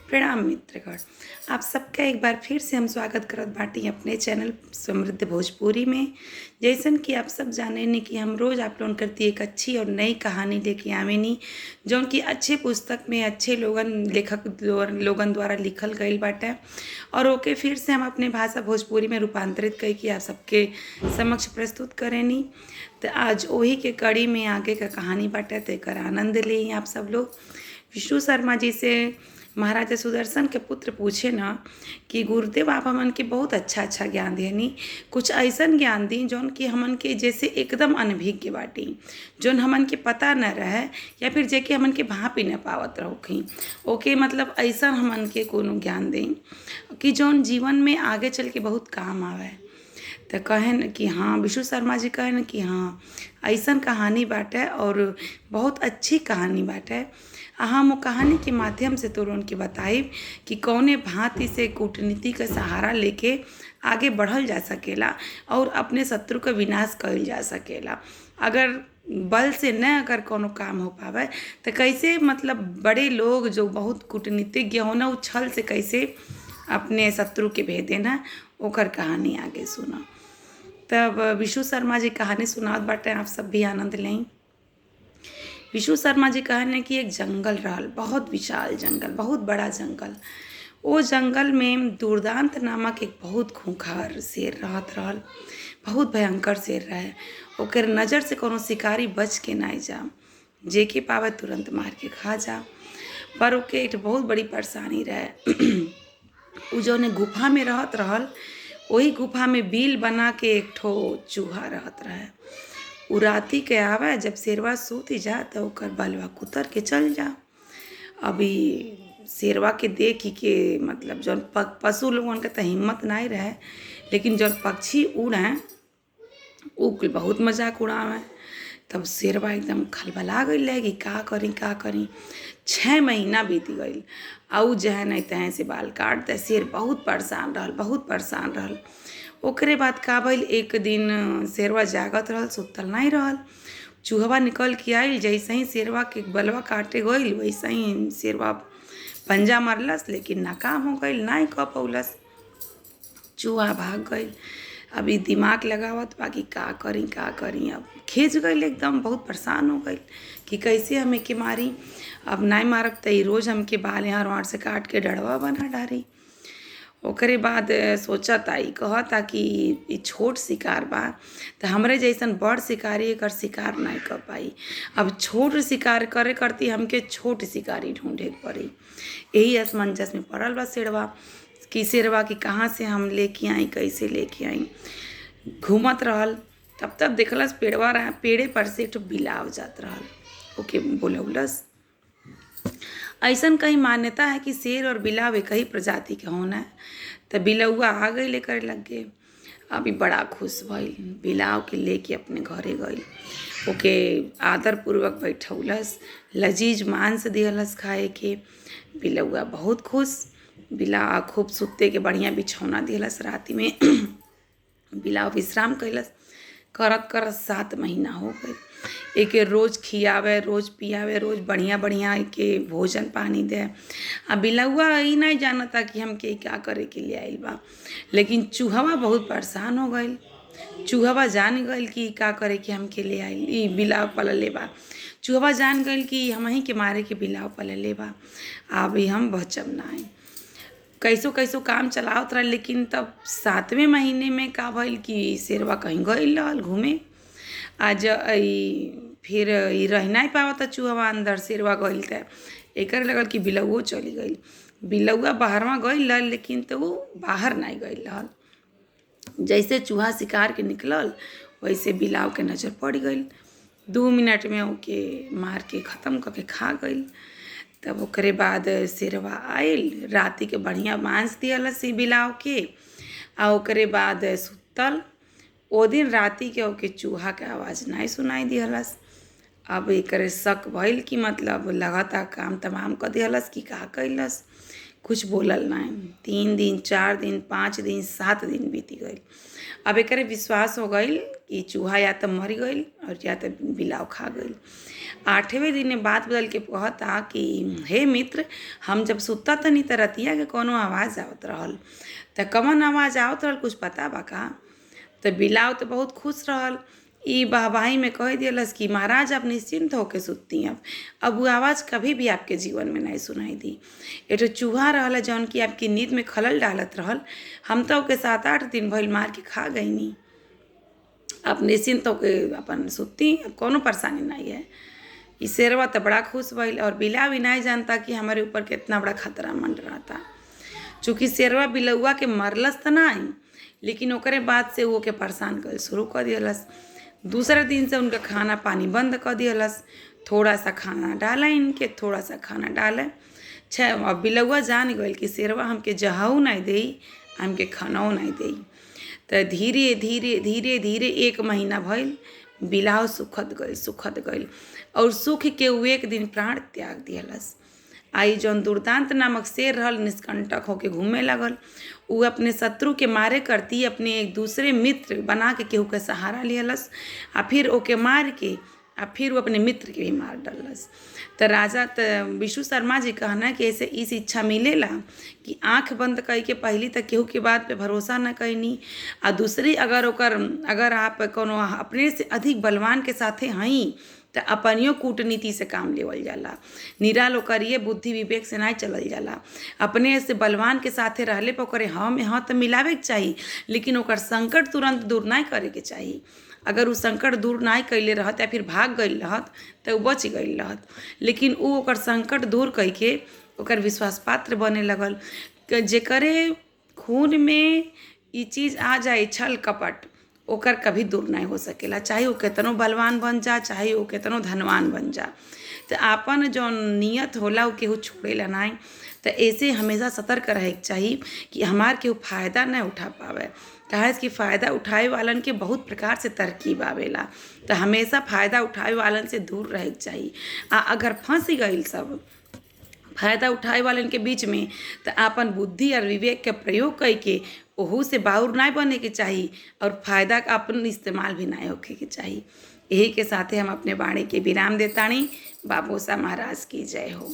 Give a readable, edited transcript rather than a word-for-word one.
प्रणाम मित्रगण, आप सबका एक बार फिर से हम स्वागत करत बाटी अपने चैनल समृद्ध भोजपुरी में। जैसन कि आप सब जानेनी कि हम रोज़ आप लोगन करती एक अच्छी और नई कहानी लेके आवेनी, जौन कि अच्छे पुस्तक में अच्छे लोगन लेखक लोगन द्वारा लिखल गईल बाटे और ओके फिर से हम अपने भाषा भोजपुरी में रूपांतरित करके आप सबके समक्ष प्रस्तुत करेनी। तो आज वही के कड़ी में आगे का कहानी बाटे, तो एकर आनंद ली आप सब लोग। विष्णु शर्मा जी से महाराजा सुदर्शन के पुत्र पूछे न कि गुरुदेव आप हमन के बहुत अच्छा अच्छा ज्ञान दिहनी, कुछ ऐसन ज्ञान दी जौन कि हमन के जैसे एकदम अनभिज्ञ बाटी, जौन हमन के पता न रहे या फिर जेके हमन के भाँप ही न पावत रहोखी, ओके मतलब ऐसा हमन के कोनो ज्ञान दें कि जौन जीवन में आगे चल के बहुत काम आवे। तो कहेन कि हाँ, विष्णु शर्मा जी कहेन कि हाँ ऐसन कहानी बाटे और बहुत अच्छी कहानी बाटे। हम वो कहानी के माध्यम से तो उनके बताइब कि कौने भांति से कूटनीति का सहारा लेके आगे बढ़ल जा सकेला और अपने शत्रु का विनाश कइल जा सकेला। अगर बल से न अगर कोनो काम हो पावे तो कैसे मतलब बड़े लोग जो बहुत कूटनीतिज्ञ हो ना, वो छल से कैसे अपने शत्रु के भेदे ना, ओकर कहानी आगे सुना। तब विष्णु शर्मा जी कहानी सुनावत बाटे, आप सब भी आनंद लें। विष्णु शर्मा जी कहने कि एक जंगल रहल, बहुत विशाल जंगल, बहुत बड़ा जंगल। वो जंगल में दुर्दांत नामक एक बहुत खूंखार शेर रहत रहल, बहुत भयंकर शेर रहे। ओकर नज़र से कोनो शिकारी बच के नहीं जा, जेके पावे तुरंत मार के खा जा। पर ओके एक बहुत बड़ी परेशानी रहे। उ जौन गुफा में रहत रहल, वही गुफा में बिल बना के एक ठो चूहा रहत रहे। उ राती के आवे, जब शेरवा सूत जा तो ओकर बलवा कुतर के चल जा। अभी शेरवा के देख के मतलब जौन पशु लोगन के तो हिम्मत नहीं रहे, लेकिन जौन पक्षी उड़े उ कुल बहुत मजाक उड़ावे। तब शेरवा एकदम खलबला गईल रहे कि का करी का करी। 6 महीना बीत गईल आ उ जहे नहीं तहे से बाल काट दे। शेर बहुत परेशान रहल, बहुत परेशान रहल। ओकरे बाद का भइल, एक दिन शेरवा जागत रहल, सुतल नहीं रहल। चूहवा निकल के आइल, जैसे ही शेरवा के बलवा काटे गईल वैसे ही शेरवा पंजा मारलस, लेकिन नाकाम हो गईल, नहीं कह पौलस। चूहा भाग गईल। अभी दिमाग लगावत बाकी का करी का करी। अब खींच गईल एकदम, बहुत परेशान हो गईल कि कैसे हम एके मारी, अब नहीं मारब तो रोज़ हमके बाल यहाँ वहाँ से काट के डड़वा बना डारी। ओकरे बाद सोचता, ई कहता कि ई छोट शिकार बा तो हमरे जैसन बड़ शिकारी एकर शिकार नहीं कर पाई। अब छोट शिकार करे करती हमके छोट शिकारी ढूंढे के पड़ी। यही असमंजस में पड़ल बा शेरवा कि शेरवा कि कहाँ से हम लेके आई, कैसे लेके आई। घूमत रहल, तब तब देखलस पेड़वा रहा, पेड़े पर से एक बिलाव जात रहल, ओके बोलौलस। ऐसन कहीं मान्यता है कि शेर और बिलाव एक ही प्रजाति के होना है। तो बिलौआ आ गई लेकर लग गए। अभी बड़ा खुश भइल, बिलाव के लेके अपने घरे गइल, ओके आदर पूर्वक बैठौलस, लजीज मांस दिहलस खाए के। बिलौआ बहुत खुश। बिलाव खूब सुते के बढ़िया बिछौना दिहलस। राति में बिलाव विश्राम कैलस। करत करत 7 महीना हो गई। एके रोज़ खियावे, रोज़ पियावे, रोज़ बढ़िया बढ़िया एके भोजन पानी दे। आ बिलौआ ई नहीं जानता कि हमके क्या करे के लिए आइल बा। लेकिन चूहवा बहुत परेशान हो गईल। चूहवा जान गईल कि का करे के हमके ले आइल, ई बिलाव पलले बा। चूहवा जान गईल कि हमही के मारे के बिलाव पलले बा, अब हम बचब नाहीं। कैसो कैसो काम चलावत रहे। लेकिन तब 7वें महीने में का भइल कि शेरवा कहीं गईल रहल घूमे। आज फिर ई रह नहीं पावत चूहवा अंदर, शेरवा गईल त एकर लगल कि बिलौओ चली गईल। बिलौआ बाहरवा गईल रहल, लेकिन तो वो बाहर नहीं गईल रहल। जैसे चूहा शिकार के निकलल वैसे बिलाव के नज़र पड़ गईल। 2 मिनट में ओके मार के ख़त्म करके खा गईल। तब ओकरे बाद शेरवा आइल, राति के बढ़िया मांस दिहलस ई बिलाव के। आ ओकरे बाद सुतल। ओ दिन राति के ओके चूहा के आवाज़ नहीं सुनाई दिहलस। अब एकरे शक भइल कि मतलब लगातार काम तमाम कर दिहलस कि का कैलस। कुछ बोलल नहीं। 3 दिन, 4 दिन, 5 दिन, 7 दिन बीती गईल। अब एकरे विश्वास हो गईल कि चूहा या तो मर गईल और या तो बिलाव खा गईल। 8वें दिन बात बदल के कहता कि हे मित्र, हम जब सुता तनी त रतिया के कोनो आवाज़ आवत रहल, त कवन आवाज़ आवत रहल कुछ पता बा का? त बिलाव तो बहुत खुश रहल, ई बहबाही में कह दियलस कि महाराज आप निश्चिंत होके सुती, अब वो आवाज़ कभी भी आपके जीवन में नहीं सुनाई दी। एठो चूहा रहल जौन कि आपकी नींद में खलल डालत रहल, हम तो ओके 7-8 दिन भइल मार के खा गईनी, आप निश्चिंत होके अपन सुती, अब कोनो परेशानी नहीं है। ई शेरवा तो बड़ा खुश भइल और बिला भी नहीं जानता कि हमारे ऊपर कितना बड़ा खतरा मंडराता। चूँकि शेरवा बिलौआ के मरलस तो नहीं, लेकिन ओकरे बाद से वो के परेशान कर शुरू कर दियलस। दूसरे दिन से उनका खाना पानी बंद कर दियलस, थोड़ा सा खाना डाला इनके, थोड़ा सा खाना डाले। अब बिलौआ जान गइल कि शेरवा हमके जहाऊ नहीं देई, हमके खानाओ नहीं देई। तो धीरे धीरे धीरे धीरे 1 महीना भइल, बिलाव सुखद गइल, सुखद गइल और सुख के उ एक दिन प्राण त्याग दियलस। आई जौन दुर्दांत नामक शेर रहल निष्कंटक होके घूमे लगल। उ अपने शत्रु के मारे करती अपने एक दूसरे मित्र बना के केहू के सहारा लियलस आ फिर ओके मार के आ फिर वो अपने मित्र के भी मार डालस। तो राजा त विष्णु शर्मा जी कहना कि ऐसे ई शिक्षा मिलेला कि आँख बंद कई के पहली तक केहू के बात पे भरोसा न कैनी, आ दूसरी अगर ओकर अगर आप कोनो अपने से अधिक बलवान के साथे हई तो अपनियो कूटनीति से काम लेवल जाला, निराल ओकरिए बुद्धि विवेक से नहीं चलल जाला। अपने से बलवान के साथे रहले पर ओकरे हाँ में हाँ तो मिलावे के चाही, लेकिन ओकर संकट तुरंत दूर नहीं करे के चाही। अगर उ संकट दूर नहीं कैले रहत या फिर भाग गइल रहत तो उ बच गइल रहत, लेकिन उ ओकर संकट दूर कइके ओकर विश्वास पात्र बने लगल। जेकरे खून में ई चीज़ आ जाए छल कपट, ओकर कभी दूर नहीं हो सकेला, चाहे वो केतनो बलवान बन जा, चाहे वो केतनो धनवान बन जा। तो आपन जौन नियत होला उ केहू छोड़ेला नहीं। तो ऐसे हमेशा सतर्क रहे के चाही कि हमार केहू फ़ायदा नहीं उठा पावे, काहे कि फ़ायदा उठाए वालन के बहुत प्रकार से तरकीब आवेला। तो हमेशा फ़ायदा उठाए वालन से दूर रहे के चाही। आ अगर फंस गइल सब फ़ायदा उठाए वालन के बीच में तो आपन बुद्धि और विवेक के प्रयोग करके ओहू से बाउर नहीं बने के चाही और फ़ायदा का अपन इस्तेमाल भी नहीं होखे के चाही। यही के साथे हम अपने वाणी के विराम देतानी। बाबूसा महाराज की जय हो।